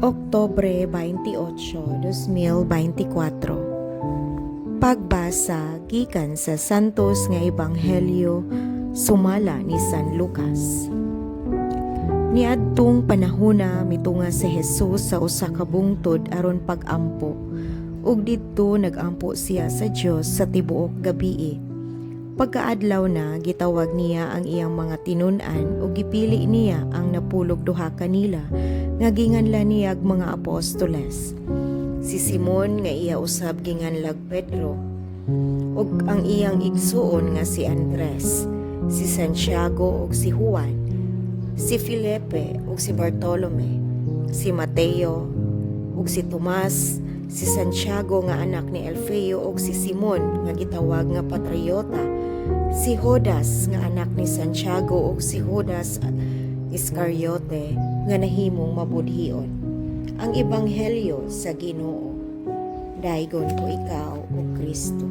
Oktubre 28, 2024. Pagbasa gikan sa Santos nga Ebanghelyo sumala ni San Lucas. Niadtong panahona, mitunga si Jesus sa usa ka bungtod aron pag-ampo, ug didto nagampo siya sa Dios sa tibuok gabii. Pagkaadlaw na, gitawag niya ang iyang mga tinun-an ug gipili niya ang 12 kanila nga ginganlan niyag mga apostoles. Si Simon nga iya usab ginganlag Pedro, ug ang iyang igsuon nga si Andres, si Santiago ug si Juan, si Felipe ug si Bartolome, si Mateo ug si Tomas, si Santiago nga anak ni Alfeo ug si Simon nga gitawag nga Patriota, si Judas nga anak ni Santiago ug si Judas Iscariote nga nahimong mabudhion. Ang Ebanghelyo sa Ginoo. Daygon ko ikaw, O Kristo.